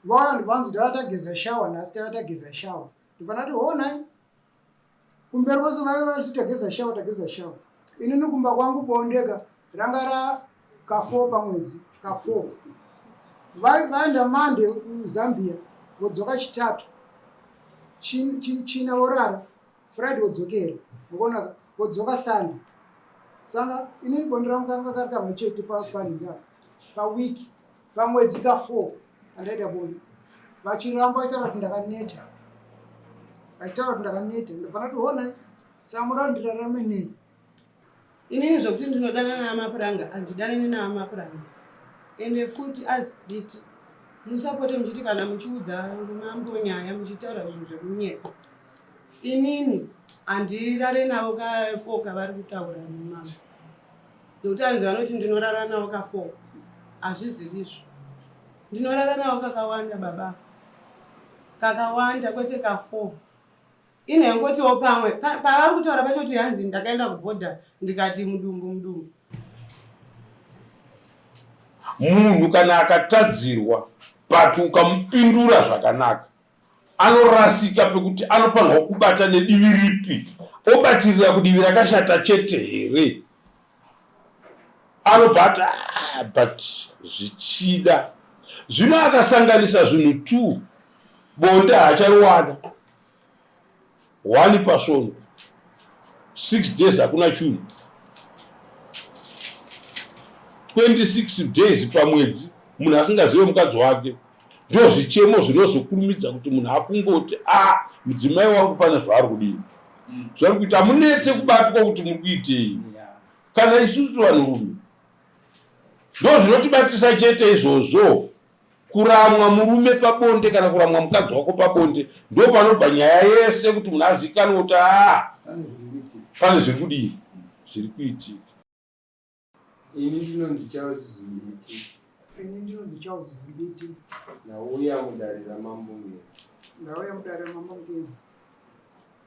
Vauya ndobva vanzi tava tageza shower nhasi tava tageza shower. Ndobva ndati honai. Kumberi kwose vaiva vachiti tageza shower tageza shower. Inini kumba kwangu bonde ka ranga ra ka 4 pamwedzi ka 4. Vaenda Monday kuZambia vodzoka chitatu. China vorara Friday vodzokera. Mukuona vodzoka Sunday. Saka inini bonde rangu kanga kari kamwe chete panhinga paweek pamwedzi ka 4 andaita bonde vachiramba vachitaura kuti ndakaneta vachitaura kuti ndakaneta ndobva ndati honai saka muda kuti ndirarame nei Inini zvekuti ndinodanana naMapuranga handidanani naMapuranga ende futi azibiti musapote muchiti kana muchiudza mambo nyaya muchitaura zvinhu zvekunyepa inini handirare navo kafo kavari kutaura mambo nekuti hanzi vanoti ndinorara navo kafo hazvizirizvo ndinorara navo kakawanda baba kakawanda kwete kafo Inhengotiwo pamwe pavari kutaura pacho kuti hanzi ndakaenda kubhodha ndikati mudumbu mudumbu. Munhu kana akatadzirwa but ukamupindura zvakanaka anorasika pekuti anofanirwa kubata nedivi ripi obatirira kudivi rakashata chete here anobva ati ah, but zvichida zvino akasanganisa zvinhu two bonde haachariwana one pasvondo 6 days hakuna chunhu 26 days pamwedzi munhu asingazive mukadzi wake ndo zvichemo zvinozokurumidza kuti munhu afunge kuti a ah, mudzimai wangu pane zvaari kudii mm. zvari kuita hamunetse kubatwa kuti muri kuitei kana isusu vanhurume ndo zvinotibatisa chete izvozvo Kuramwa murume pabonde kana kuramwa mukadzi wako pabonde ndopanobva nyaya yese kuti munhu azikanwe kuti aa pane zviri kudii zviri kuitika. Ini ndinonzi Charles Zimbiti. Ini ndinonzi Charles Zimbiti. Ndauya mudare raMambo Ngezi. Ndauya mudare raMambo Ngezi.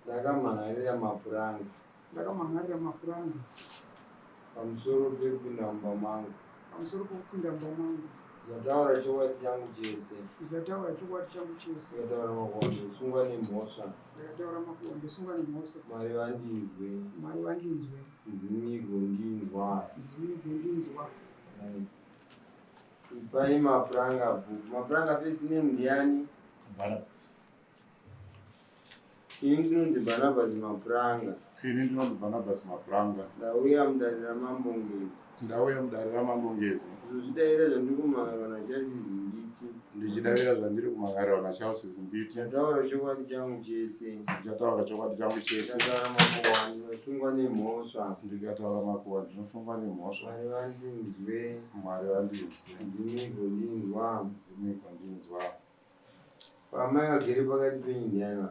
Ndakamhan'arira mapuranga. Ndakamhan'arira mapuranga. Pamusoro pekupinda mumba mangu. Pamusoro pekupinda mumba mangu. Ndichataura chokwadi changu chese. Ndichataura chokwadi changu chese. Ndikataura makuhwa ndosungwa nemhosva. Ndikataura makuhwa ndosungwa nemhosva. Mwari vandinzwe. Mwari vandinzwe. Nzimi igondinzwa. Nzimi igondinzwa. Right. Ipai mapuranga bhuku. Mapuranga first name ndiani? Barnabas. Ini ndinonzi Barnabas Mapuranga. Ini ndinonzi Barnabas Mapuranga. Ndauya mudare raMambo Ngezi. Ndauya mudare raMambo Ngezi. Kuzozvidavira zvandiri kumhan'arwa naCharles Zimbiti. Ndichidavira zvandiri kumhan'arirwa naCharles Zimbiti. Ndichataura chokwadi changu chese. Ndichataura chokwadi changu chese. Ndikataura makuhwa ndinosungwa nemhosva. Ndikataura makuhwa ndinosungwa nemhosva. Mwari vandinzwe. Mwari vandinzwe. Nzimi igondinzwa. Nzimi igondinzwa. Amai vagere pakati penyu ndiani va?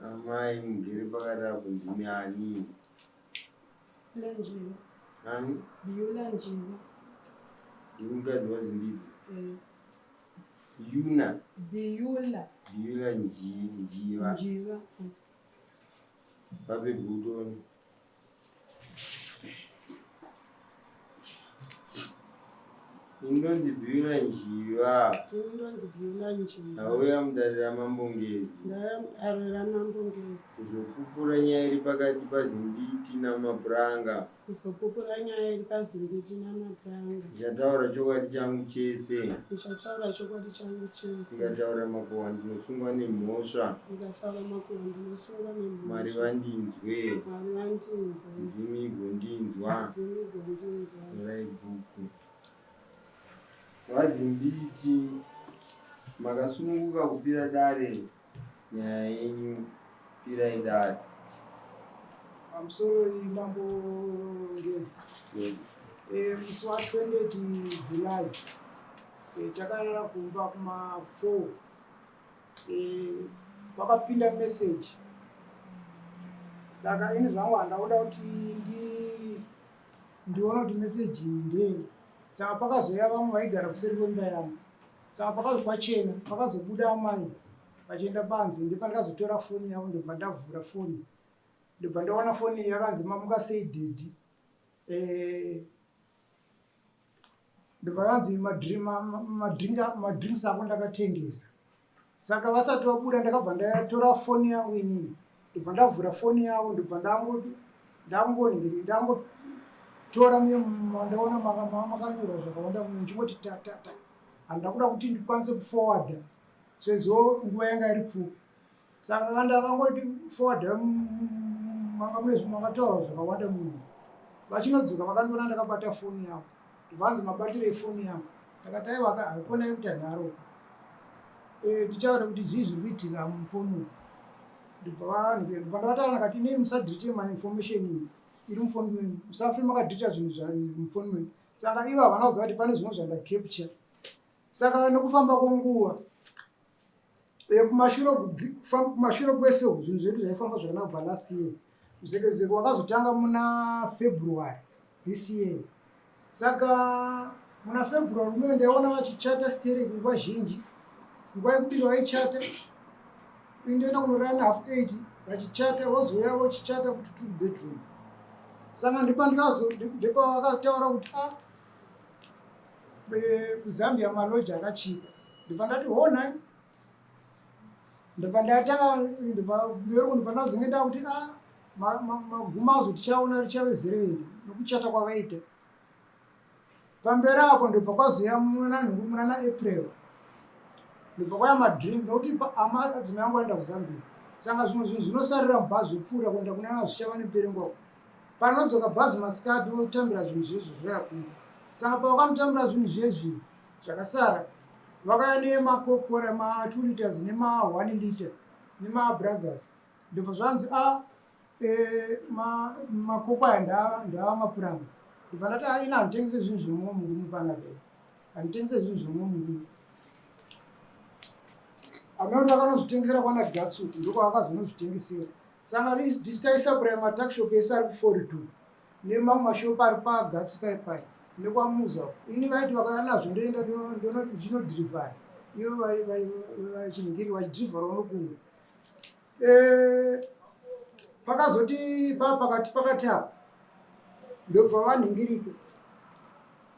Amai mugere pakati apo ndimi ani? Lenjiva. Ani? Biola Njiva. Ndimukadzi waZimbidzi. Eh. Yuna. Biola. Biola Njiva. Njiva. Vape butoni. Indonzi Beulah Njiva. Indonzi Beulah Njiva. Ndauya mudare raMambo Ngezi. Ndauya mudare raMambo Ngezi. Kuzopupura nyaya iri pakati paZimbiti naMapuranga. Kuzopupura nyaya iri paZimbiti naMapuranga. Ndichataura chokwadi changu chese. Ndichataura chokwadi changu chese. Ndikataura makuhwa ndinosungwa nemhosva. Ndikataura makuhwa ndinosungwa nemhosva. Mwari vandinzwe. Mwari vandinzwe. Nzimi igondinzwa. Nzimi igondinzwa. Nyorai bhuku. VaZimbiti makasununguka kupira dare nyaya yenyu pirai dare. Pamusoro iyi mambo Ngezi. Eh, musi wa 28 July eh, takarara kumba kuma 4 eh, kwakapinda message saka ini zvangu handauda kuti ndi ndiona kuti message iyi ndei saka pakazouya vamwe vaigara kuseri kwemba yangu saka pakazo kwachena pakazobuda amai vachienda panze ndopandikazotora foni yavo ndobva ndavhura foni ndobva ndaona foni yakanzi mamuka sei daddy eh, Ndobva vanzi madrinks ako ndakatengesa. Saka vasati vabuda ndakabva ndatora foni yangu inini, ndobva ndavhura foni yavo, ndobva ndangotora ndaona makanyorwa zvakawanda ndichingoti tatata. Handina kuda kuti ndikwanise kuforwarda sezvo nguva yanga iri pfupi. Saka ndakangoti forward manga mune makataura zvakawanda munhu. Vachinodzoka vakandiona ndakabata foni yavo. Vanzi mabatiro efoni yangu. Ndakati aiwa haikona yekuita nharo. Eh, ndichaona kuti zvii zviri kuitika mufoni umu. Ndibva vanhu ndibva ndavataura ndakati inini musadelete my information iyi iri mufoni menyu. Musafe makadelete zvinhu zva mufoni menyu. Saka ivo havana kuziva kuti pane zvimwe zvandacapture. Saka nokufamba kwenguva kumashure kwese uku zvinhu zvedu zvaifamba zvakanaka kubva last year. Muzekezeke wakazotanga muna February this year. Saka muna February unoyo ndaiona vachichata stereki nguva zhinji. Nguva yekubika vaichata, indoenda kunorara na half 8 vachichata, vozouya vochichata futi two bedroom. Saka ndipavakataura kuti ah, kuZambia maloji akachipa. Ndibva ndati honai. Ndobva ndatanga ndobva mberi ndobva ndazonge ndakuti ah maguma azo tichaona richave zerevende nokuchata kwavaita. Pamberi apo ndobva kwazouya muna nhungu muna naApril. Ndobva kwauya madrink nokuti ama adzimai angu aenda kuZambia. Saka zvimwe zvinhu zvinosarira mubhazi zvopfuura kuenda kunana zvichava neMberengwa. Panodzoka bhazi masikati votambira zvinhu zvezvo zvoya kumba. Saka pavakanotambira zvinhu zvezvi zvakasara vakauya nemakokora ma 2 liters nema 1 liter nemabrothers. Ndobva zvanzi a makoko aya ndaamapuranga. Ndobva ndati a ini handitengese zvinhu zvemumwe murume panapa. Handitengese zvinhu zvemumwe murume. Amai kuti vakanozvitengesera kwana Gatsu ndokwavakazonozvitengesera. Saka taisapuraya matuckshop ese ari ku42 nemamwe mashopu ari paGatsi pai pai nekwaMuza. Ini vaiti vakauya nazvo ndoenda ndinodhirivhara. Ivo vachiningiri vachidhirivhara unokumwa. Pakazoti pakati pakati apa ndobva vanhingirika.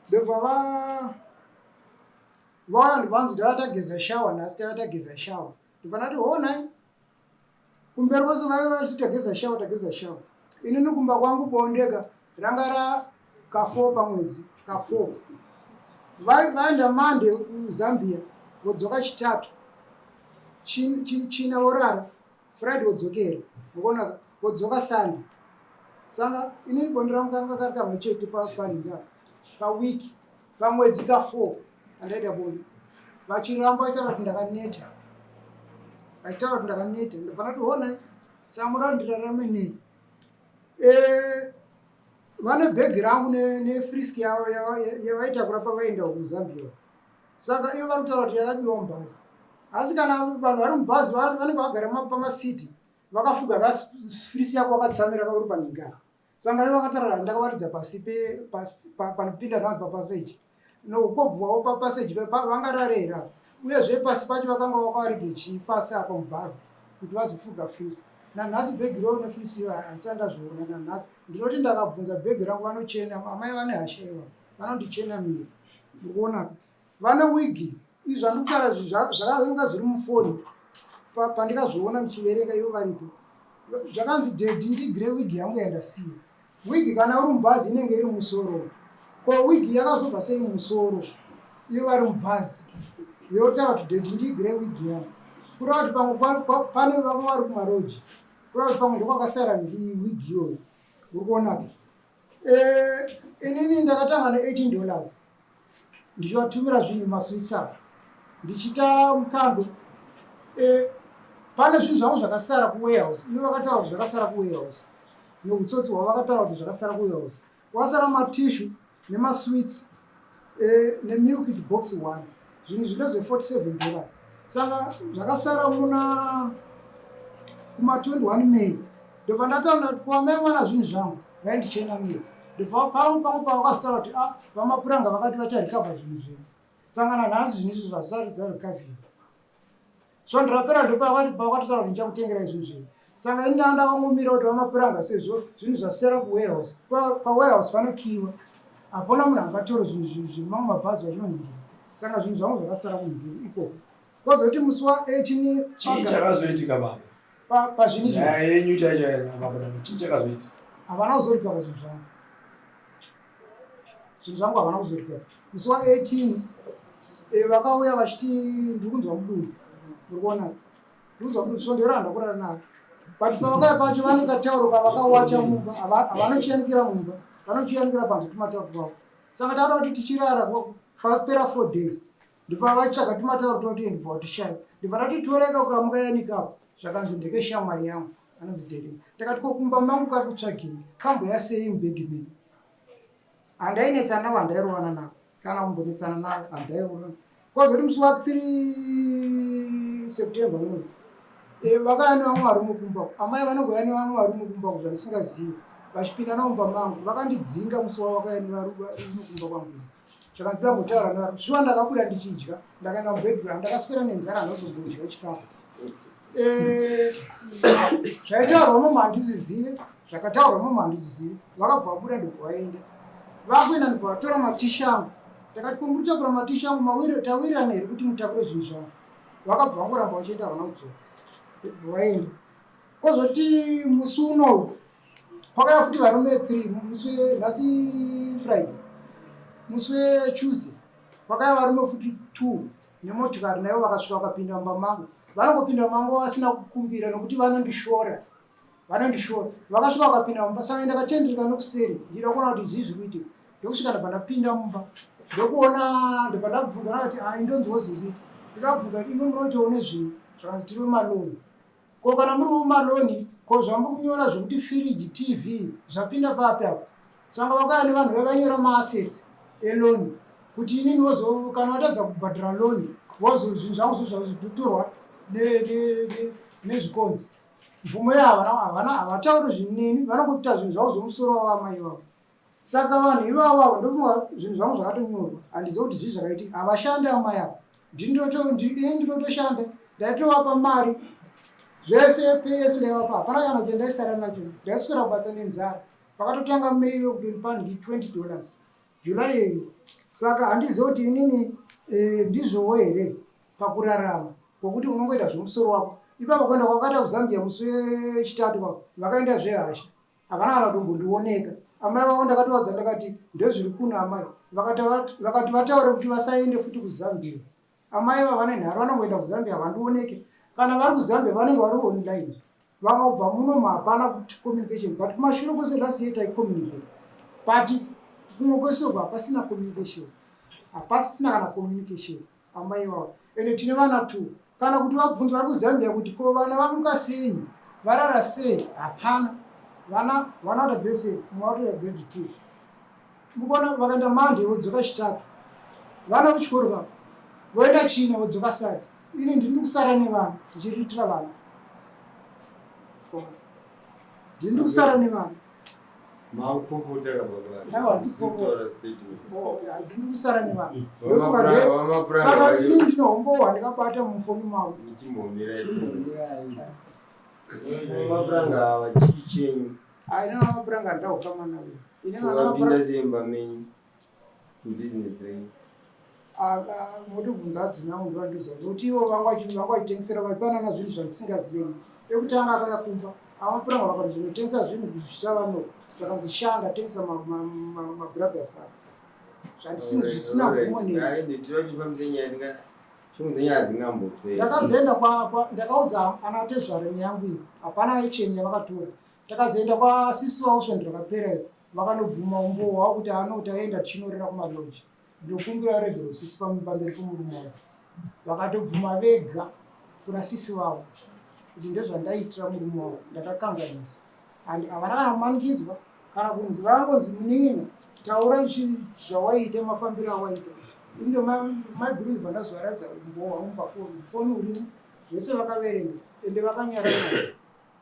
Ndobva vauya vanzi tava tageza shawa nhasi tava tageza shawa. Ndobva ndati honai. Kumberi kwese vaiva vachiti tageza shawa tageza shawa. Inini kumba kwangu bondeka ranga ra ka4 pamwedzi ka4. Vaenda Monday kuZambia vodzoka Chitatu. China vorara, Friday vodzokera. Mukuona vodzoka Sunday. Saka inini bonde rangu kanga kari kamwe chete panhingi apa paweek pamwedzi ka4 andaita bonde. Vachiramba vachitaura kuti ndakaneta. Vachitaura kuti ndakaneta. Ndobva ndati honai saka munoda kuti ndirarame nei? Vane bhegi rangu nefrisk yavaitakura pavaenda kuZambia. Saka ivo vari kutaura kuti yakabiwa mubhazi. Asi kana vanhu vari mubhazi vanenge vagara pamasiti vakafuga frisi yako vakatsamira uri panhingi apa. Saka ivo vakataura kuti ndakavaridza pasi panopinda vanhu papaseji. Noukobvu hwavo papaseji vangarare here apa? Uyezve pasi pacho vakanga vakawaridza chii pasi apa mubhazi kuti vazofuga frisi. Nanhasi bhegi iroro nefrisi iyo handisati ndazviona nanhasi. Ndinoti ndakabvunza bhegi rangu vanochena, amai vane hasha ivavo. Vanondichena mira. Muri kuona? Vane wigi. Izvi zvandiri kutaura izvi zvakanga zviri mufoni pandikazviona ndichiverenga ivo varipo. Zvakanzi daddy ndigire wigi yangu yandasiya. Wigi kana uri mubhazi inenge iri musoro. Ko wigi yakazobva sei musoro ivo vari mubhazi? Yotaura kuti daddy ndigire wigi yangu. Kureva kuti pamwe pane vamwe vari kumaroji. Kureva kuti pamwe ndokwakasara wigi iyoyo. Uri kuona? Inini ndakatanga ne18 dollars ndichivatumira zvinhu masweets apa ndichiita mukando. Pane zvinhu zvangu zvakasara kuwarehouse. Ivo vakataura kuti zvakasara kuwarehouse. Neutsotsi hwavo vakataura kuti zvakasara kuwarehouse. Kwasara matishu nemasweets nemilk box 1. Zvinhu zvine zve47 dollars. Saka zvakasara muna kuma 21 May. Ndobva ndataura kuti kuamai mwana zvinhu zvangu vaindichena mira. Ndobva pamwe pamwe pavakazotaura kuti ah vamapuranga vakati vacharecover zvinhu zvenyu. Saka nanhasi zvinhu izvi zvazvisati zvarecover. Svondo rapera ndopavakatotaura kuti ndichakutengerai zvinhu zvenyu. Saka ini ndanga ndakangomira kuti vamapuranga sezvo zvinhu zvasara kuwarehouse. Pawarehouse panokiwa. Hapana munhu angatore zvinhu zvemamwe mabhazi vachinonhingira. Saka zvinhu zvangu zvakasara kunhingira ikoko. Kozoti musi wa 18 Chii chakazoitika baba? Pazvinhu izvi. Nyaya yenyu chaiyo chaiyo baba, chii chakazoitika? Havana kuzorikava zvinhu zvangu. Zvinhu zvangu havana kuzorikava. Musi wa 18 vakauya vachiti ndiri kunzwa mudumbu. Uri kuona? Ndiri kunzwa mudumbu svondo iro handakurara naro. But pavakauya pacho vane katauro kavakawacha mumba, havanochiyanikira mumba, vanochiyanikira panze tumatauro twavo. Saka takada kuti tichirara papera 4 days. Ndibva vatsvaga tumatauro twavo ndibva watishaya. Ndibva ndati toreka ukamuka yanikapo. Zvakanzi ndeke shamwari yangu anonzi Derek. Ndakati ko kumba mangu kari kutsvagei? Kamboya sei mubhegi menyu? Handainetsana navo, handairovana navo. Kana kumbonetsana navo, handairovana. Kwazoti musi wa 3 September unoyu. Vakauya nevamwe varume kumba. Amai vanongouya nevamwe varume kumba zvandisingazivi. Vachipinda navo mumba mangu. Vakandidzinga musi wavakauya nevarume kumba kwangu. Zvakanzi ndambotaura navo. Shuwa ndakabuda ndichidya. Ndakaenda mubedroom, ndakaswera nenzara handazombodya chikafu. Zvaitaurwa momo handizizive, zvakataurwa momo handizizive. Vakabva vabuda ndobva vaenda. Vakuenda ndobva vatora matisha angu. Ndakati ko muri kutakura matisha angu mawire tawirirana here kuti mutakure zvinhu zvangu. Vakabva vangoramba vachienda havana kudzoka. Ndobva vaenda. Kozoti musi unowu kwakauya futi varume 3 musi nhasi Friday. Musi weTuesday kwakauya varume futi 2 nemotikari naivo vakasvika vakapinda mumba mangu. Vanongopinda mumba mangu vasina kukumbira nokuti vanondishora. Vanondishora. Vakasvika vakapinda mumba saka ndakatendereka nokuseri ndichida kuona kuti zvii zviri kuitika. Ndokusvika ndabva ndapinda mumba. Ndokuona ndobva ndabvunza ndakati ah indonzwa zviri kuitika. Ndikabvunza kuti imwe munotiwo nezvei? Zvakanzi tiri mumaloni. Ko kana muri mumaloni ko zvamuri kunyora zvekuti firiji TV zvapinda papi apo? Saka vakauya nevanhu vaiva vainyora maassets eloni kuti inini vozo kana vatadza kubhadhara loni vozo zvinhu zvangu zvozotorwa nezvikonzi. Mvumo yavo havana havatauri zvinhu neni vanongoita zvinhu zvavo zvomusoro wavamai vavo. Saka vanhu ivavo avo ndofunga zvinhu zvangu zvakatonyorwa handizivi kuti zvii zvakaitika. Havashandi amai avo. Ini ndinotoshanda ndaitovapa mari zvese pese ndaivapa hapana kana kuti ndaisara nacho ndaiswera kubasa nenzara. Pakatotanga May yokutondipa $20 July iyoyo. Saka handizivi kuti inini ndizvowo here pakurarama kwokuti unongoita zvemusoro wako. Ipapo kuenda kwakaita kuZambia musi wechitatu kwako vakaenda zvehasha. Havana kana kutombondioneka. Amai vavo ndakatovaudza ndakati ndozviri kuno amai. Vakati vataure kuti vasaende futi kuZambia. Amai ava vane nharo vanongoenda kuZambia havandioneke. Kana vari kuZambia vanenge vari online. Vakabva muno hapana communication but kumashure kwese last year taicommunicate. But kumwe kwese uko hapasina communication. Hapasina kana communication amai vavo. Ende tine vana 2. Kana kuti vabvunze vari kuZambia kuti ko vana vamuka sei varara sei hapana. Vana vana vata grade 7 mumwe vatoita grade 2. Mukaona vakaenda Monday vodzoka Chitatu. Vana vechikoro vavo voenda China vodzoka Saturday. Ini ndini kusara nevana ndichiriritira vana. Ndini kusara nevana. Makupopota baba. Aiwa, handisi kupopota. Ndini kusara nevana. Saka ini ndine hombo hwandakabata mufoni mavo. Ndichimbomira Mapuranga ava chii chenyu? Aina mapuranga ndaukama navo. Ini vapinda semba menyu mubusiness renyu. Motobvunza adzimai angu ndovandiziva nokuti ivo vanga vachitengesera vachipanana zvinhu zvandisingazive. Ekutanga akauya kumba amapuranga vakati zvinotengesa zvinhu zvishavano zvakanzi sha ndatengesa mabrothers avo zvisina mvumo neni. Ndakazoenda ndakaudza ana tezvara yangu iyi hapana action yavakatora. Takazoenda kwasisi vavo svondo rakapera iro vakanobvuma umbowo hwavo kuti ano taenda tichinorera kumaloji. Ndokumbira regero sisi pamberi pomurume wavo. Vakatobvuma vega kuna sisi vavo kuti ndezvandaitira murume wavo ndakakanganisa. And havana kana kumanikidzwa kana kunzi vangonzi munin'ina taura zvawaiita mafambiro awaita. Indo maiguru ndibva ndazovaratidza umbowo hwangu pafoni. Foni urimo zvese vakaverenga ende vakanyarara.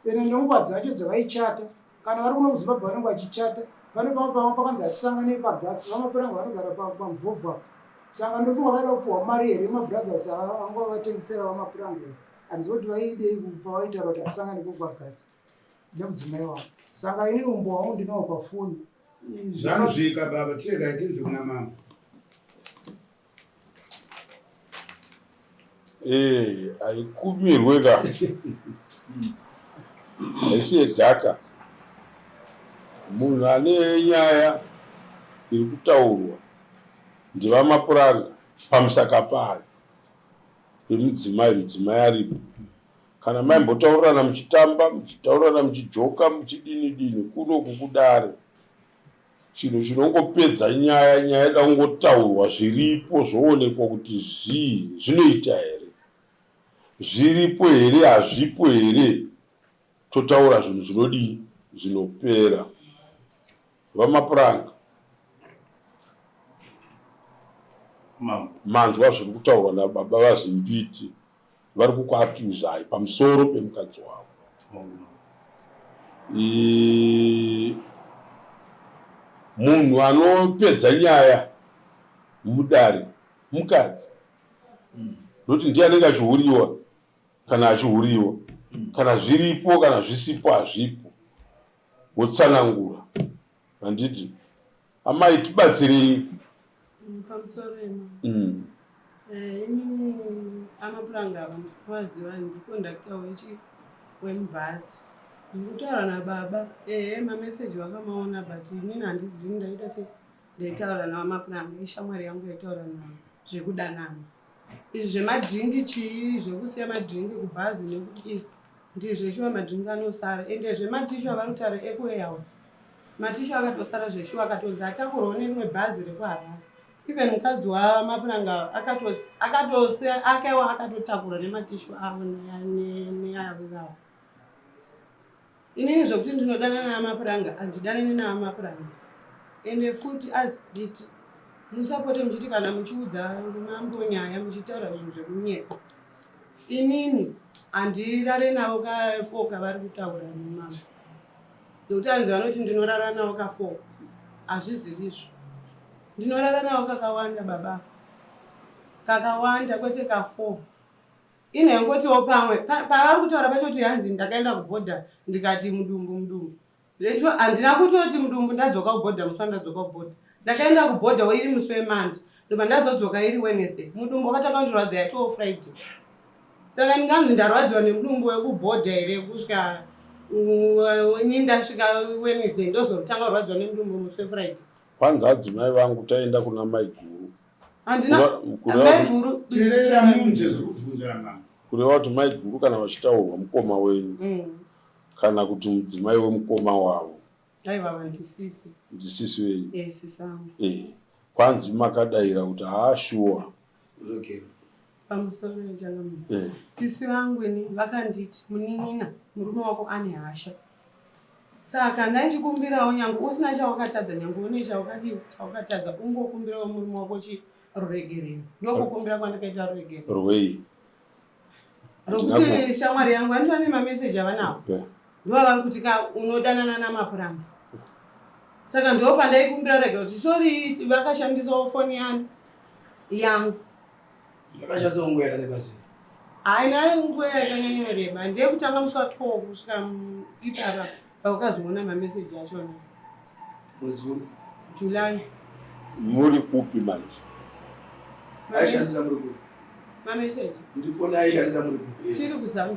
Ende nenguva dzacho dzavaichata kana vari kuno kuZimbabwe vanenge vachichata pane pamwe pamwe pakanzi hatisangane pagatsi vamapuranga vanogara pamvovha saka ndofunga vaida kupuhwa mari here mabrothers anga vatengesera vamapuranga here handizivi kuti vaidei pavaitaura kuti hatisangane kwagatsi nemudzimai wavo saka inini umbo hwangu ndinawo pafoni. Zvanzvika baba, tiregai tinzwe kuna mambo. Eh, haikumirwe ka. Haisi yedhaka. Munhu ane nyaya iri kutaurwa ndivamapuranga pamusaka payo pemudzimai, mudzimai aripo. Kana maimbotaurirana muchitamba, muchitaurirana muchijoka, muchidini dini, kuno kukudare. Chinhu chinongopedza nyaya, nyaya yoda kungotaurwa zviripo zvoonekwa kuti zvii, zvinoita here, zviripo here, hazvipo here, totaura zvinhu zvinodii, zvinopera. VaMapuranga, manzwa zviri kutaurwa nababa vaZimbiti. Vari kukuaccusai pamusoro pemukadzi wavo. Munhu anopedza nyaya mudare mukadzi. Nokuti ndiye anenge achihuriwa kana achihuriwa. Kana zviripo kana zvisipo hazvipo. Wotsanangura. Handiti? Amai tibatsirei. Pamusoro ema. Inini amapuranga ava ndikuvaziva ndikondakta wechi wemubhazi. Ndikutaura nababa ehe mameseji vakamaona but inini handizivi ndaita sei ndaitaura navamapuranga ishamwari yangu yaitaura navo zvekudanana. Izvi zvemadringi chii zvekusiya madringi kubhazi nekudii ndizveshuwa madringi anosara ende zvematishu avari kutaura ekuwarehouse Matishu akatosara zveshuwa akatonzi atakurwawo nerimwe bhazi rekuHarare. Even mukadzi waMapuranga akatose akewo akatotakurwa nematishu avo neavo ivavo. Inini zvekuti ndinodanana naMapuranga handidanani naMapuranga. Ende futi as biti musapote muchiti kana muchiudza mambo nyaya muchitaura zvinhu zvekunyepa. Inini handirare navo ka4 kavari kutaura mambo. Nekuti hanzi vanoti ndinorara navo ka4 hazvizirizvo. Ndinorara navo kakawanda baba. Kakawanda kwete ka4. Inhengotiwo pamwe pavari kutaura pacho kuti hanzi ndakaenda kubhodha ndikati mudumbu mudumbu. Lecho handina kutoti mudumbu ndadzoka kubhodha musi wandadzoka kubhodha. Ndakaenda kubhodha iri musi weMonday ndobva ndazodzoka iri Wednesday. Mudumbu wakatanga kundirwadza yatoo Friday. Saka ndinganzi ndarwadziwa nemudumbu wekubhodha here kusvika ini ndasvika Wednesday ndozotanga kurwadziwa nemudumbu musi weFriday. Kwanzi adzimai vangu taenda kuna maiguru. Handina maiguru. Terera munzwe zvekubvunzira mama. Kureva kuti maiguru kana vachitaurwa mukoma wenyu kana kuti mudzimai wemukoma wavo. Aiwa vandisisi. Ndisisi wenyu. Eh sisi vangu. Eh. Kwanzi makadaira kuti haa shuwa. Okay. Pamusoro nechangamire. Eh. Sisi vangu ini vakanditi munin'ina murume wako ane hasha. Saka ndanchikumbirawo nyange usina chawakatadza nyange une chawakadii chawakatadza ungokumbirawo murume wako chi ruregerero. Ndokukumbira kwandakaita ruregerero. Rwei? Rokuti shamwari yangu handiva vane mameseji avanawo. Yeah. Ndovavari kuti ka unodanana namapuranga. Saka ndo pandaikumbira ruregerero kuti sorry vakashandisawo foni yani yangu. Yakashandisa nguva yakareba sei? Haina nguva yakanyanyoreba ndeyekutanga musi wa 12 kusvika ipapa pavakazoona mameseji achona. Mwedzi uno? July. Muri kupi manje? Aishandisa muri kupi? Mameseji. Ndi foni aishandisa muri kupi? Tiri kuZambia.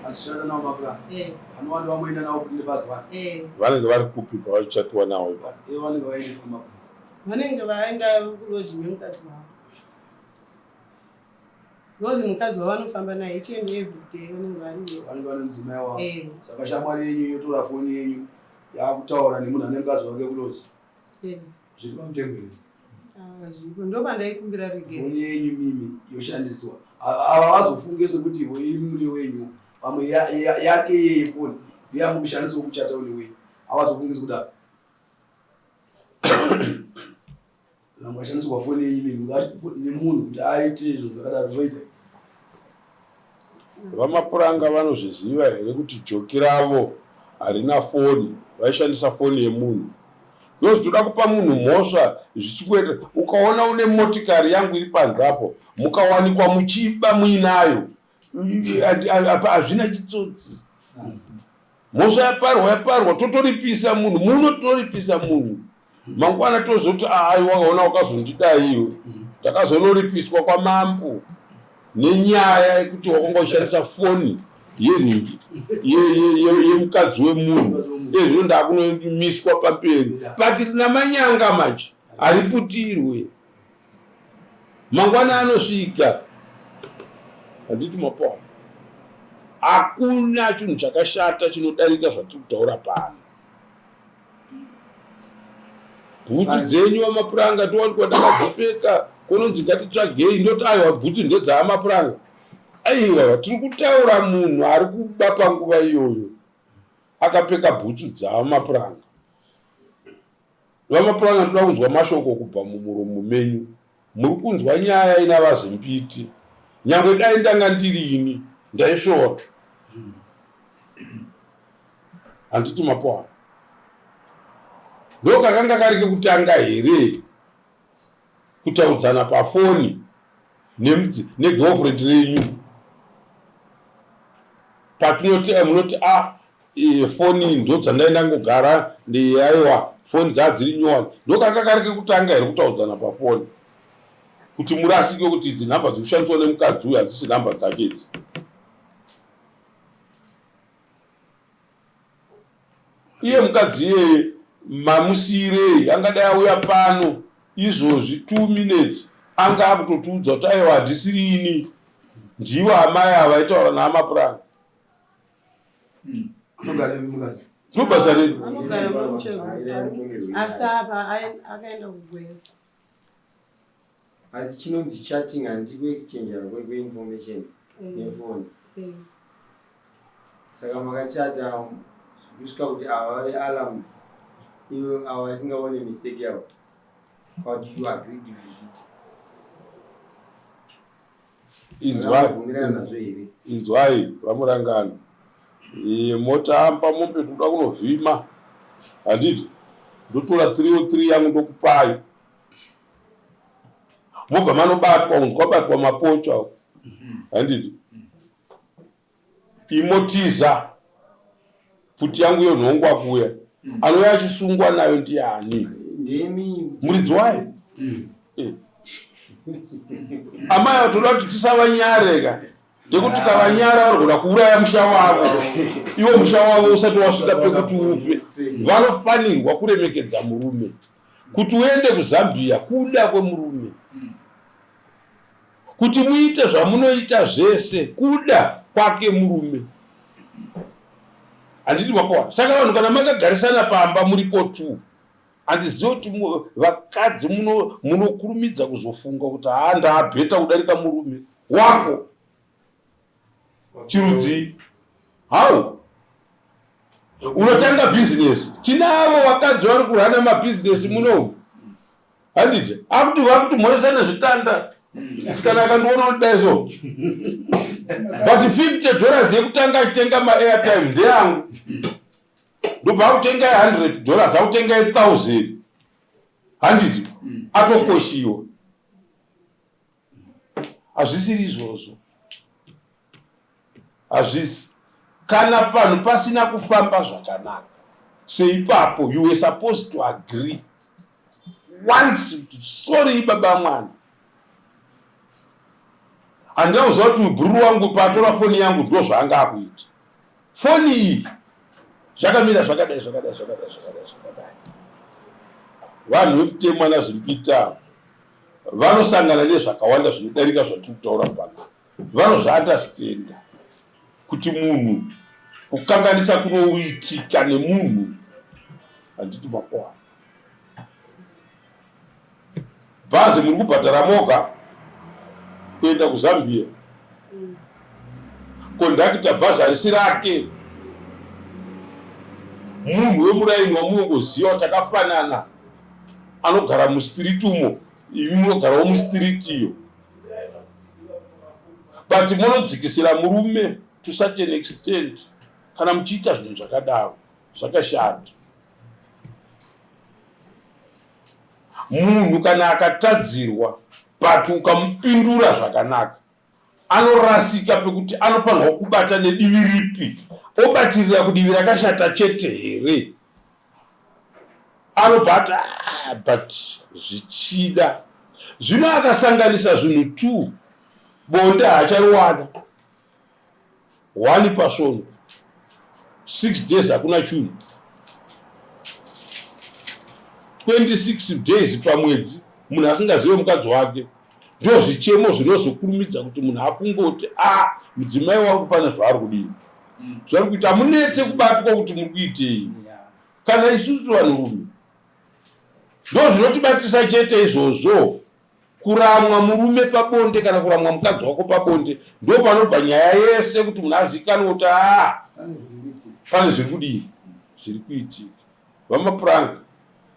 Achishanda nawo mapuranga? Eh. Vanowanda vamoenda navo futi nebazi vani? Eh. Vanenge vari kupi pavachatiwa nawo ipapo? Eh, vanenge vaende pamapuranga. Vanenge vaenda kuloji nemukadzi wavo. Because mukadzi wavo vanofamba naye each and every day vanenge vari vese. Vanenge vane mudzimai wavo. Eh. Saka shamwari yenyu yotora foni yenyu yaakutaura nemunhu ane mukadzi wake kuloji. Eh. Zviri pamutemo here? Ah, zviripo. Ndopandaikumbira ruregerero. Foni yenyu mimi yoshandiswa. Ava vazofunge sekuti ivo imi mune wenyu. Pamwe yake yeye foni yamukushandiswa kuchata une wenyu. Havazofungi sekudaro. Vangashandisirwa foni yenyu imi nemunhu kuti aite zvinhu zvakadaro zvoita. VaMapuranga vanozviziva here kuti joki ravo harina foni vaishandisa foni yemunhu because toda kupa munhu mhosva zvichingoita ukaona une motikari yangu iri panze apo mukawanikwa muchiba muinayo hazvina chitsotsi. Mhosva yaparwa yaparwa, totoripisa munhu muno, tinoripisa munhu mangwana tozoti aai wakaona wakazondidai iwe, ndakazonoripiswa kwamambo nenyaya yekuti wakanga uchishandisa foni yenhingi yemukadzi wemunhu. Ezvino ndakunomiswa pamberi but rina manyanga manje hariputirwe, mangwana anosvika. Handiti mapoa? Hakuna chinhu chakashata chinodarika zvatiri kutaura pano. Bhutsu dzenyu vamapuranga towanikwa ndakadzipfeka kononzi ngatitsvagei, ndoti aiwa bhutsu ndedzaamapuranga. Aiwa, tiri kutaura munhu ari kuba panguva iyoyo akapfeka bhutsu dzaamapuranga. VaMapuranga, ndoda kunzwa mashoko kubva mumuromo menyu. Muri kunzwa nyaya ina VaZimpiti. Nyangwe dai ndanga ndiri ini, ndaisvora. Handiti mapoana? Ndokakanga kari kekutanga here kutaudzana pafoni negirlfriend renyu? Patinoti munoti a foni ndodzandai ndangogara aiwa foni dzaa dziri nyowani. Ndokanga kari kekutanga here kutaudzana pafoni kuti murasike kuti idzi nhamba dziri kushandiswa nemukadzi uyu hadzisi nhamba dzake idzi? Iye mukadzi iyeye mamusiyirei? Angadai auya pano izvozvi 2 minutes anga akutotiudza kuti aiwa handisiri ini, ndivo amai ava vaitaura naamapuranga. Anogara ipi mukadzi? Ndobasa redu. Anogara muchego. Asi apa akaenda kugwera. Asi chinonzi chatting handiti kuexchangera kweinformation nefoni? Saka makachata kusvika kuti ava vave alarmed, ivo ava vasingaone mistake yavo, but you agreed to zviite? Inzwai. Makabvumirana nazvo here? Inzwai VaMurangano, motamba mombe toda kunovhima, handiti? Ndotora 303 yangu ndokupai, mobva manobatwa unzwa batwa mapocha, handiti? Imotiza pfuti yangu yonhongwa kuya, anouya achisungwa nayo ndiani? Ndemi. Muridzi wayo. Amai vatoda kuti tisavanyareka, ndekuti kavanyara varigona kuuraya musha wavo iwo musha wavo usati wasvika pekuti ufe. Vanofanirwa kuremekedza murume. Kuti uende kuZambia kuda kwemurume, kuti muite zvamunoita zvese kuda kwake murume, handiti mapoa? Saka vanhu kana makagarisana pamba muripo two, handizivi kuti vakadzi munokurumidza kuzofunga kuti haa ndaabheta kudarika murume wako chirudzii. How unotanga bhizinesi? Tinavo vakadzi vari kurana mabhizinesi munomu, handiti? Akuti vakuti mhoresa nezvitanda, kana akandiona unodai so, but $50 yekutanga achitenga maairtime ndeyangu. Ndobva akutenga $100, akutenga 1000, handiti? Atokoshiwa. Hazvisiri izvozvo, hazvisi. Kana panhu pasina kufamba zvakanaka seipapo, you were supposed to agree once kuti sorry baba mwana, handina kuziva kuti bhururu wangu paatora foni yangu ndo zvaanga akuita, foni iyi zvakamira zvakadai zvakadai zvakadai zvakadai zvakadai. Vanhu vemutemo ana Zimpita vanosangana nezvakawanda zvinodarika zvatiri kutaura pano. Vanozvaandastenda kuti munhu kukanganisa kunoitika nemunhu, handiti mapoa? Bhazi muri kubhadhara moga kuenda kuZambia, kondakita bhazi harisi rake, munhu wemuraini wamunongoziva takafanana, anogara mustreet umo, imi munogarawo mustreet iyo, but munodzikisira murume to such an extent. Kana muchiita zvinhu zvakadaro, zvakashata. Munhu kana akatadzirwa but ukamupindura zvakanaka. Anorasika pekuti anofanirwa kubata nedivi ripi, obatirira kudivi rakashata chete here? Anobva ati ah, but zvichida zvino akasanganisa zvinhu two, bonde haachariwana one pasvondo, 6 days hakuna chunhu, 26 days pamwedzi munhu asingazive mukadzi wake. Ndozvichemo zvinozokurumidza kuti munhu afunge kuti a ah, mudzimai wangu pane zvaari kudii, zvari kuita. Hamunetse kubatwa kuti muri kuitei. Kana isusu vanhurume ndozvinotibatisa chete izvozvo. Kuramwa murume pabonde kana kuramwa mukadzi wako pabonde ndo panobva nyaya yese kuti munhu azikanwe kuti aa pane zviri kudii zviri kuitika. VaMapuranga,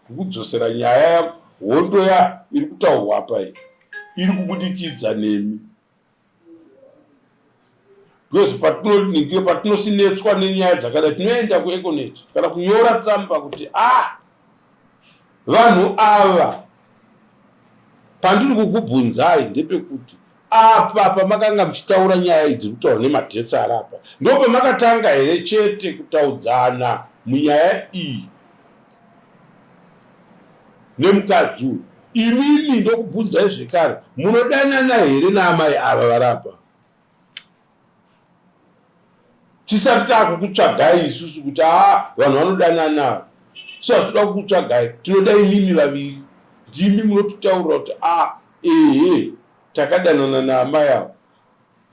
kukudzosera nyaya hondo ya iri kutaurwa apa iyi iri kubudikidza nemi because patinoningira patinosinetswa nenyaya dzakadai tinoenda kueconet kana kunyora tsamba kuti a ah, vanhu ava pandiri kukubvunzai ndepekuti apa pamakanga muchitaura nyaya idzi kutaura nemadhesi ari apa ndopamakatanga here chete kutaudzana munyaya iyi nemukadzi uyu imimi ndokubvunzai zvekare munodanana here naamai ava varapa tisati takukutsvagai isusu kuti aa vanhu vanodanana so hatitoda kukutsvagai tinoda imimi vaviri ndimi munotitaurira kuti a ehe takadanana naamai ava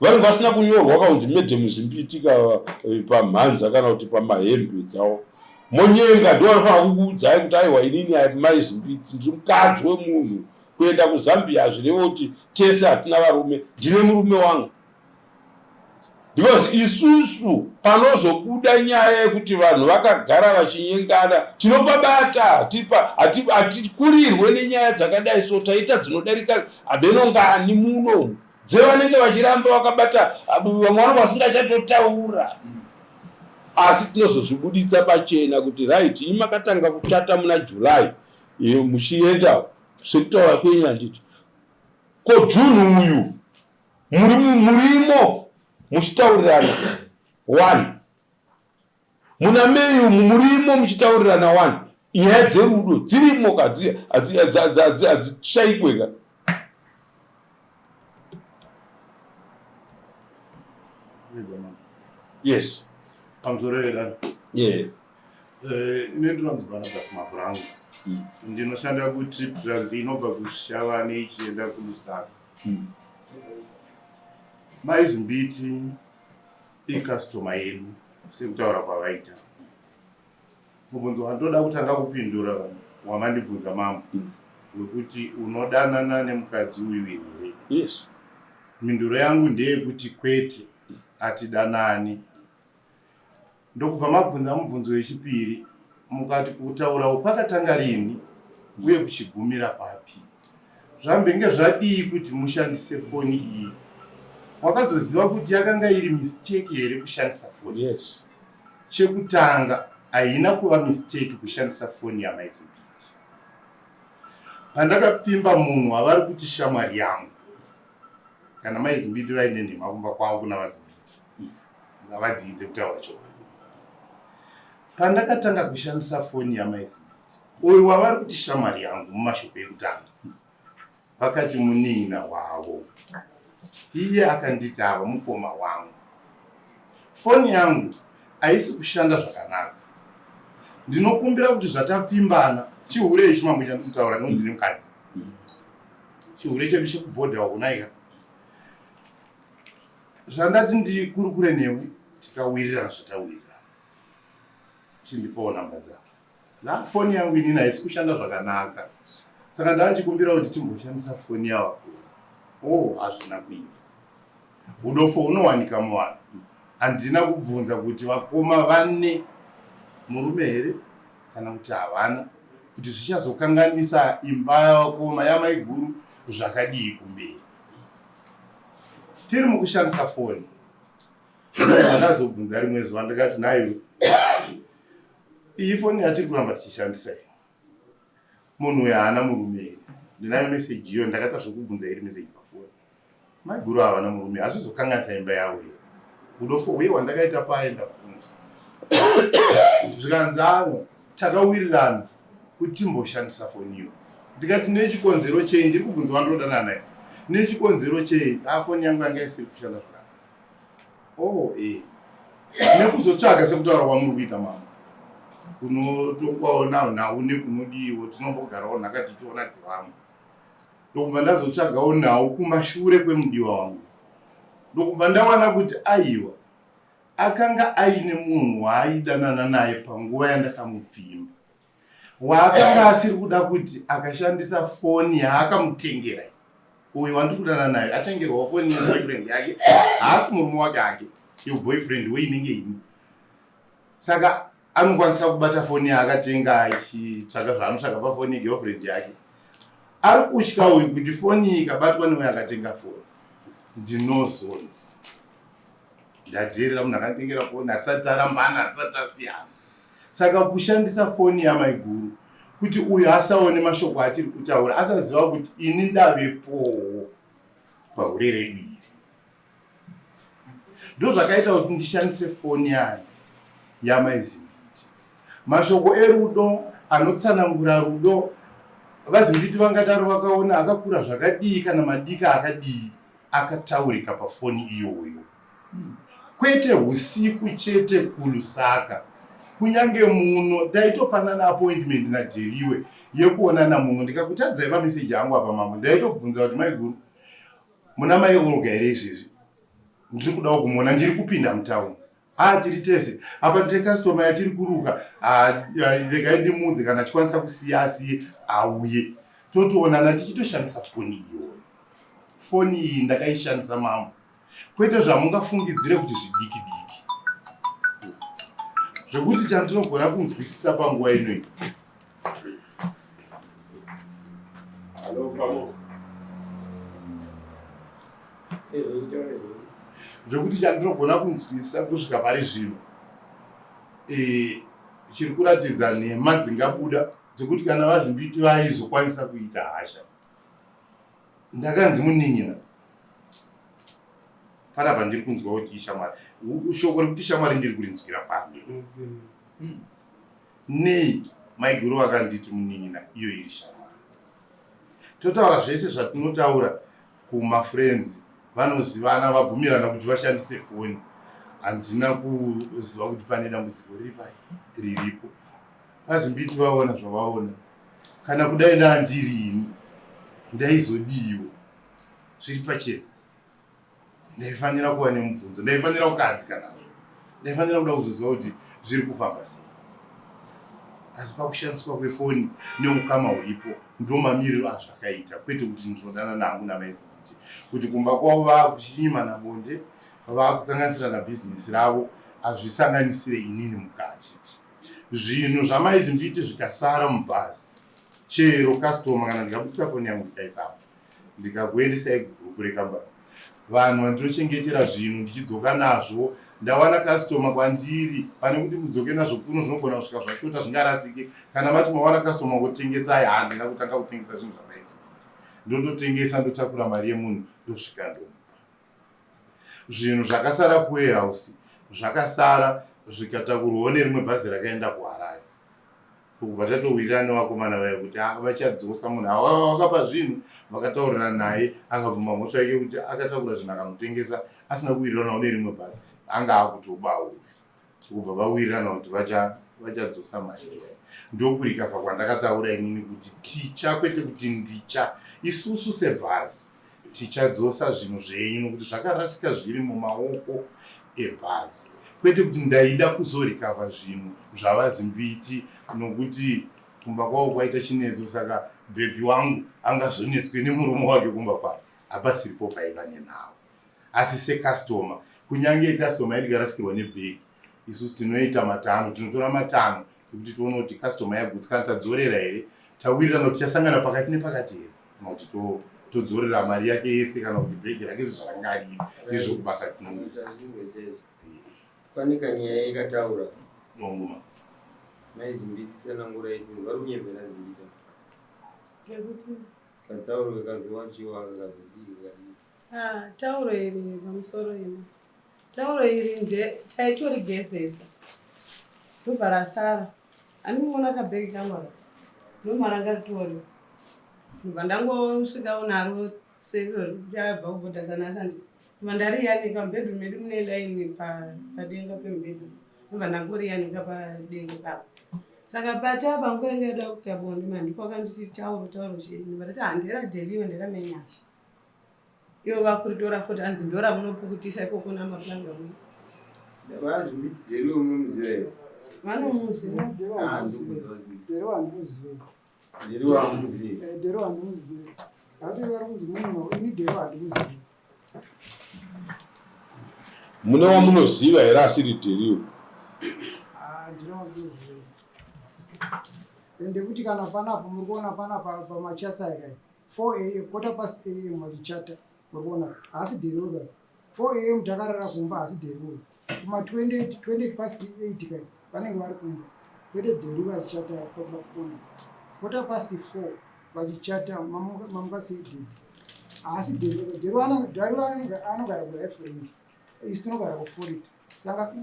Vanenge vasina kunyorwa kaunzi madam Zimbiti ka eh, pamhanza kana kuti pamahembe dzawo. Monyenga ndo vanofanira kukuudzai kuti aiwa inini mai Zimbiti ndiri mukadzi wemunhu. Kuenda kuZambia hazvirevo kuti tese hatina varume, ndine murume wangu. Because isusu panozobuda nyaya yekuti vanhu vakagara vachinyengana tinopabata, hatikurirwe nenyaya dzakadai so taita dzinodarika hameno ngani muno dzevanenge vachiramba vakabata vamwe vanenge vasingachatotaura asi tinozozvibuditsa pachena kuti right imi makatanga kuchata muna July muchienda sekutaura kwenyu handiti ko June uyu muri murimo muchitaurirana one Muna May umu murimo muchitaurirana wani nyaya dzerudo dzirimo ka hadzishaikwe ka. Yes. Pamusoro vedare. Yeah. Eh, ine ndinonzi Barnabas Mabrangu. Ndinoshanda kuTrip Trans inobva kuShavane ichienda kuLusaka. Mai Zimbiti Icustomer yedu sekutaura kwavaita. Mubvunzo wandoda kutanga kupindura wamandibvunza mambo wekuti unodanana nemukadzi uyu here? Yes. Mhinduro yangu ndeyekuti kwete, hatidanani. Ndokubva mabvunza mubvunzo wechipiri mukati kutaura uku kwakatanga rini uye kuchigumira papi? Zvambenge zvadii kuti mushandise foni iyi? Wakazoziva kuti yakanga iri mistake here kushandisa foni? Yes. Chekutanga haina kuva mistake kushandisa foni yaMai Zimbiti. Pandakapfimba munhu wavari kuti shamwari yangu, kana Mai Zimbiti vaine nhema kumba kwavo kuna vaZimbiti, ngavadziidze kutaura chokwadi. Pandakatanga kushandisa foni yaMai Zimbiti, uyu wavari kuti shamwari yangu mumashoko ekutanga, vakati munin'ina wavo. Iye akanditi ava mukoma wangu. Foni yangu haisi kushanda zvakanaka. Ndinokumbira kuti zvatapfimbana, chihure ichi mambo chandiri kutaura nekuti ndine mukadzi. Chihure chedu chekubhodha uku naika. Zvandati ndikurukure newe tikawirirana zvatawirirana. Chindipawo namba dzako. Foni yangu inini haisi kushanda zvakanaka. Saka ndachikumbira kuti timboshandisa foni yavakuru. Oh, hazvina kuipa. Udofo hunowanika muvanhu. Handina kubvunza kuti vakoma vane murume here kana kuti havana, kuti zvichazokanganisa imba yavakoma yamaiguru zvakadii kumberi. Tiri mukushandisa foni. Ndazobvunza rimwe zuva ndikati nhaiwe iyi foni yatiri kuramba tichishandisa iyi munhu uyu haana murume here? Ndinayo meseji iyo ndakaita zvekubvunza iri meseji pafoni. Maiguru havana murume hazvizokanganisa imba yavo here? Udofo hwei hwandakaita paye ndafunga. Zvikanzi ano takawirirana kuti timboshandisa foni iyo. Ndikati nechikonzero chei ndiri kubvunza wandinodanana naye. Nechikonzero chei? Ah foni yangu yanga isiri kushanda zvakanaka. Oh eh. Nekuzotsvaga sekutaura kwamuri kuita mama. Kunotongwawo nhau nekunodiiwo tinombogarawo nhaka tichiona dzevamwe. Ndokubva ndazotsvagawo nhau kumashure kwemudiwa wangu. Ndokubva ndawana kuti aiwa akanga aine munhu waaidanana naye panguva yandakamupfimba. Waakanga asiri kuda kuti akashandisa foni yaakamutengera uyu wandiri kudanana naye atengerwawo foni neboyfriend yake haasi murume wake hake iyo boyfriend weinenge ini saka anokwanisa kubata foni yaakatenga achitsvaga zvaanotsvaga pafoni yegirlfriend yake ari kutya uyu kuti foni iyi ikabatwa neuyo akatenga foni ndinozonzi ndadheerera munhu akanditengera foni hatisati tarambana hatisati tasiyana saka kushandisa foni yamaiguru kuti uyu asaone mashoko atiri kutaura asaziva kuti ini ndavepowo pahure redu iri Ndozvakaita kuti ndishandise foni yayo yamai Zimbiti. Mashoko erudo anotsanangura rudo vaZimbiti vangadaro vakaona akakura zvakadii kana madika akadii akataurika pafoni iyoyo. Kwete husiku chete kuLusaka, kunyange muno taitopanana appointment naDeliwe yekuonana muno. Ndikakutaridzai mameseji angu apa mambo ndaitobvunza kuti maiguru Muna mai Olga here izvezvi? Ndiri kudawo kumuona, ndiri kupinda mutown. Ah, tiri tese. Apa tine customer yatiri kuruka. Ah, regai ndimuudze kana achikwanisa kusiya asiye auye. Totoonana tichitoshandisa foni iyoyo. Foni iyi ndakaishandisa mambo. Kwete zvamungafungidzire kuti zvidiki diki. Zvekuti chandinogona kunzwisisa panguva ino iyi. Zvekuti chandinogona kunzwisisa kusvika pari zvino eh, chiri kuratidza nhema dzingabuda dzekuti kana vazimbiti vaizokwanisa kuita hasha Ndakanzi munin'ina. Panapa ndiri kunzwa kuti ishamwari. Shoko rekuti shamwari ndiri kurinzwira pano. Nei maiguru vakanditi munin'ina iyo iri shamwari? Totaura zvese zvatinotaura kumafriends vanozivana vabvumirana kuti vashandise foni. Handina kuziva kuti pane dambudziko riri pai riripo. Vazimbiti vaona zvavaona. Kana kudai ndandiri ini ndaizodiiwo zviri pachena. Ndaifanira kuva nemubvunzo, ndaifanira kukahadzika nazvo, ndaifanira kuda kuzoziva kuti zviri kufamba sei. Asi pakushandiswa kwefoni neukama huripo ndomamiriro azvakaita, kwete kuti ndinodanana hangu namai Zimbiti kuti kumba kwavo vakuchinyimana bonde, vakukanganisirana bhizinesi ravo, hazvisanganisire inini mukati. Zvinhu zvamai Zimbiti zvikasara mubhazi chero customer kana ndikabudisa foni yangu ndikaisapo ndikakuendesai kugroup rekambani vanhu vandinochengetera zvinhu ndichidzoka nazvo ndawana customer kwandiri pane kuti mudzoke nazvo kuno zvinogona kusvika zvashota zvingarasike kana mati mawana customer kutengesai handina kutanga kutengesa zvinhu zvamai Zimbiti ndototengesa ndotakura mari yemunhu ndosvika ndomupa Zvinhu zvakasara kuwarehouse zvakasara zvikatakurwawo nerimwe bhazi rakaenda kuHarare. Ndokubva tatowirirana nevakomana vaya kuti ah, vachadzosa munhu awa wakapa zvinhu vakataurirana naye akabvuma mhosva yake kuti akatakura zvinhu akanotengesa asina kuwiriranawo nerimwe bhazi anga akutobawo uyu. Ndokubva vawirirana kuti vachadzosa mari iya. Ndokurikavha kwandakataura inini kuti ticha kwete kuti ndicha isusu sebhazi Tichadzosa zvinhu zvenyu nokuti zvakarasika zviri mumaoko ebhazi. Kwete kuti ndaida kuzorikavha zvinhu zvavaZimbiti nokuti kumba kwavo kwaita chinetso saka bhebhi wangu angazonetswe nemurume wake kumba kwake. Hapasiripo paiva nenhau. Asi sekasitoma, kunyange kasitoma yedu ikarasikirwa nebhegi, isusu tinoita matanho, tinotora matanho ekuti tione kuti kasitoma yagutsikana, tadzorera here, tawirirana kuti tichasangana pakati nepakati here. kana kuti todzorera mari yake yese kana kuti bhegi rake sezvaranga riri ndizvo kubasa tinoita pane kanyaya ikataura nonguma mai zimbiti tsanangura iti vari kunyepera zimbita katauro kakazowachiwa kakazodii kakadii. Ah, tauro iri pamusoro imi. Tauro iri nde taitorigezesa. Ndobva rasara. Andimuona kabhegi kangu aka. Ndobva ranga ritori. Ndobva ndangosvikawo naro sechabva kubhodha sanasa ndi. Ndobva ndariyanika mubedroom medu mune line padenga pemubedroom. Ndobva ndangoriyanika padenga ipapo. Saka pata panguva yanga yoda kuita bonde manje ndipo akanditi tauro tauro chii. Ndobva ndati handera Deliwe ndera Menyasha. Ivo vakuritora futi hanzi ndoramunopukutisa ikoko namapuranga uyu. Vanzi Deliwe munomuziva here? Vanomuziva. Ah, ndokuziva. Dero handimuzive. Deliwe hamuzivi. Eh, Dero handimuzive. Asi vari kunzi munhu ini Dero handimuzive. Mune wamunoziva here asiri Deriwe? Ah, ndine wandinoziva. Ende futi kana panapo muri kuona panapa pamachats aya kai 4 am quarter past am vachichata muri kuona haasi Deriwe kai 4 am takarara kumba haasi Deriwe kuma 20 20 past 8 kai vanenge vari kumba kwete Deriwe achichata pafoni quarter past 4 vachichata mamuka sei Deri haasi Deriwe Deriwe Deriwe anogara kuRifering isu tinogara kuFlorida saka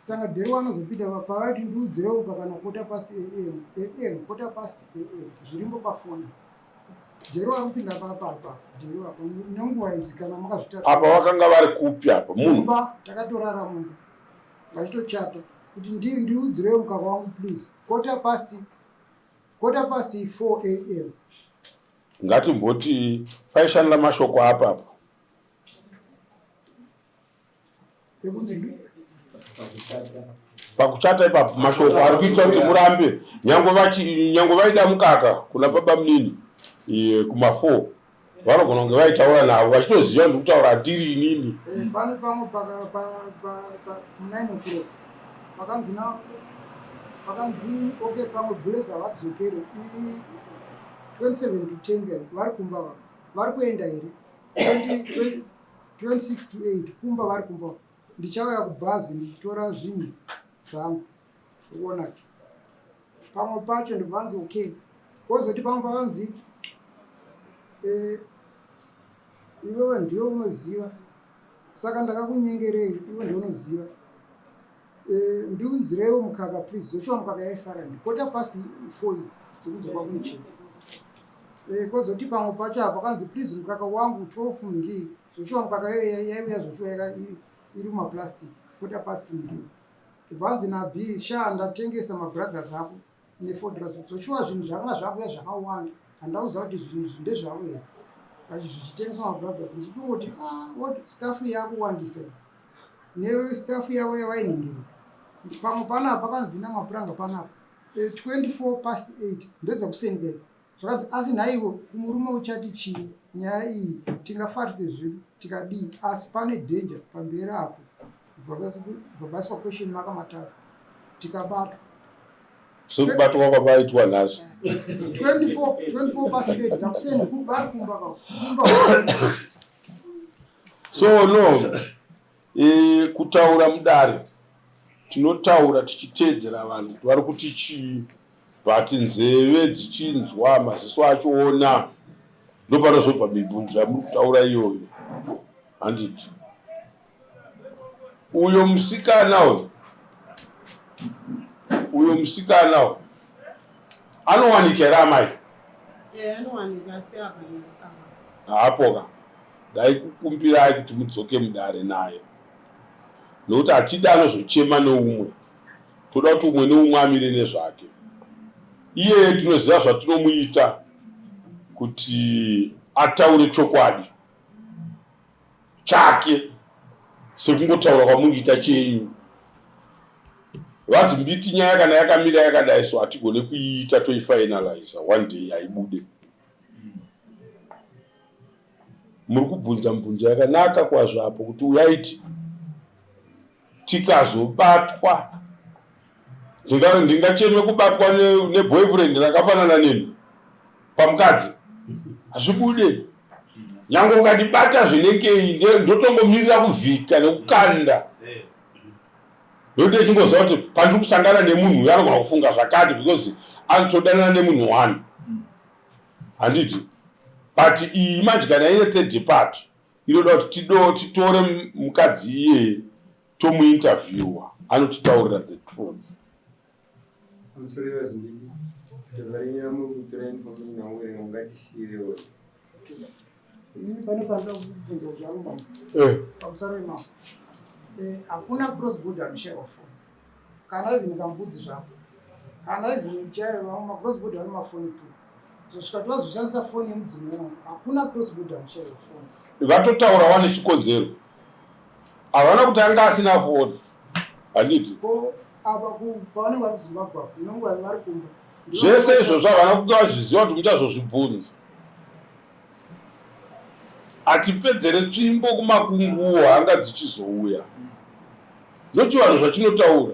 saka Deriwe anozopinda pavaiti ndiudzirewo kana quarter past am am quarter past am zvirimbo pafoni Deriwe ari kupinda papapa Deriwe apa nenguva idzi kana makazvitarisa Apa vakanga vari kupi apa munhu? mumba takatorara mumba vachitochata kuti ndiudzirewo mukaka wangu please quarter past 4 am. Ngatimboti paishandira mashoko apapa. Ekunzi Pakuchata ipapo mashoko ari kuita kuti murambe nyange nyange vaida mukaka kuna baba munini kuma4 vanogona kunge vaitaura navo vachitoziva ndiri kutaura ndiri inini. Eh, pane pamwe 9 o'clock pakanzi na pakanzi okay pamwe Bless havadzokere 27 to 10 kai vari kumba va vari kuenda here 20 26 to 8 kumba vari kumba ndichauya kubhazi ndichitora zvinhu zvangu ukuona pamwe pacho ndibvanzi okay kozoti pamwe pakanzi iwewe ndiwe unoziva saka ndakakunyengerei iwe ndiwe unoziva ndiunzireiwo mukaka please zoshuwa mukaka yaisara ndi quarter past 4 idzi dzekudzoka kumuchini. Kozoti pamwe pacho apa kanzi please mukaka wangu 12 ngii zoshuwa mukaka iyoyo yaiuya zoshuwa iri mumaplastic quarter past ngii bvanzi naB sha ndatengesa mabrothers ako nefodra zoshuwa zvinhu zvanga zvakuya zvakawanda handauziva kuti zvinhu izvi ndezvavo here vachi zvichitengesa mabrothers ndichitongoti ah, what stuff yakuwandisa nestuff yavo yavainhingira pamwe panapa pakanzi namapuranga panapa 24 past 8 ndedzakuseni zvakanzi asi nhaiwo kumurume uchati chii nyaya iyi tingafarise zvedu tikadii asi pane danger pamberi apo bvabaiswa question mark matatu tikabatwa. Sekubatwa kwavaitwa nhasi. 24 past 8 dzakuseni vari kumba kumba. So no kutaura mudare tinotaura tichiteedzera vanhu kuti vari kuti chii but nzeve dzichinzwa maziso achiona ndopanozobva mibvunzo yamuri kutaura iyoyo handiti uyo musikana uyo uyo musikana uyo anowanika here amai? Eh, anowanika asi akanasa. Haapoka ndaikukumbirai kuti mudzoke mudare naye nokuti hatidi anozochema neumwe toda kuti umwe neumwe amire nezvake iyeye tinoziva zvatinomuita kuti ataure chokwadi chake sekungotaura kwamungiita chenyu vazimbiti nyaya kana yakamira yakadai so hatigone kuiita toifinaliza one day haibude. Muri kubvunza mibvunzo yakanaka kwazvo apo kuti uyaiti tikazobatwa ndingacheme kubatwa neboyfriend rakafanana neni pamukadzi hazvibude nyange ukandibata zvinengei ndotongomirira kuvhika nekukanda ndokuti echingoziva kuti pandiri kusangana nemunhu uyo anogona kufunga zvakati because anotodanana nemunhu one handiti but iyi manje kana ine third party. Inoda kuti titore mukadzi iyeye tomuinterviewa anotitaurira the truth. Pamusoro weZimbabwe, tavarenyera muri kutora information amuverenga mungatisiyirewo. Inini pane panoda kubvunza zvangu mama. Pamusoro imamo. Hakuna cross border anoshaiwa foni. Kana even kambudzi zvako. Kana even chaiyo vamwe macross border vane mafoni tu. Zosvika tozoshandisa foni yemudzimai wangu. Hakuna cross border anoshaiwa foni. Vatotaura vane chikonzero. Havana kuti anga asina foni. Handiti? Ko apa pavanenge vari kuZimbabwe apo unenge vari kumba. Zvese izvozvo havana kunge vazviziva kuti muchazozvibvunza. Hatipedzere tsvimbo kumakunguwo hanga dzichizouya. Ndochivanhu zvachinotaura.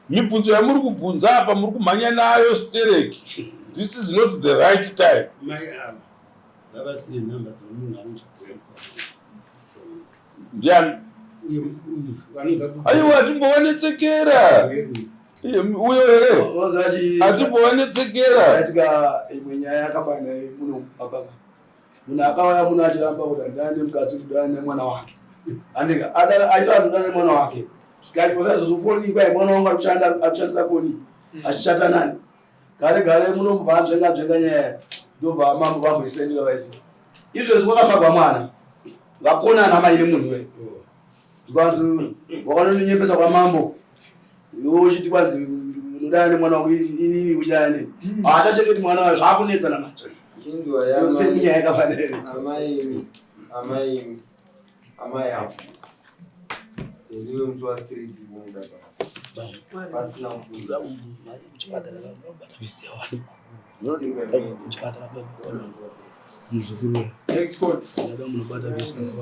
Mibvunzo yamuri kubvunza apa muri kumhanya nayo stereki. This is not the right time. Mai ava ngavasiye nhamba dzemunhu anoti Gweru. Ndiani? Aiwa, atimbovanetsekera. Uyo here? Atimbovanetsekera. Aitika imwe nyaya yakafanana muno baba. Munhu akauya muno achiramba kuti andane mukadzi kuti ndane mwana wake. Andika adana aita ndane mwana wake. Svikati kosa foni kwai mwana wangu arikushanda arikushandisa foni achichata nani. Gare gare munomubva anzvenga nzvenga nyaya. Ndobva mambo vamboisendera vaise. Izvezvi kwakatsvagwa mwana. Vakonana mai nemunhu we. Zvikanzi wakanondinyepesa kwamambo. Iwe uchiti kwanzi unodana nemwana wako inini uchidana neni. Haachachengeti mwana wayo zvakunetsana manje. Chinzwa Seminyaya yakafanana. Amai amai amai avo. Ndiwe musi wa 3 kubuda pa. Pasina kubuda. Kuchipatara Next court. Munobata vese.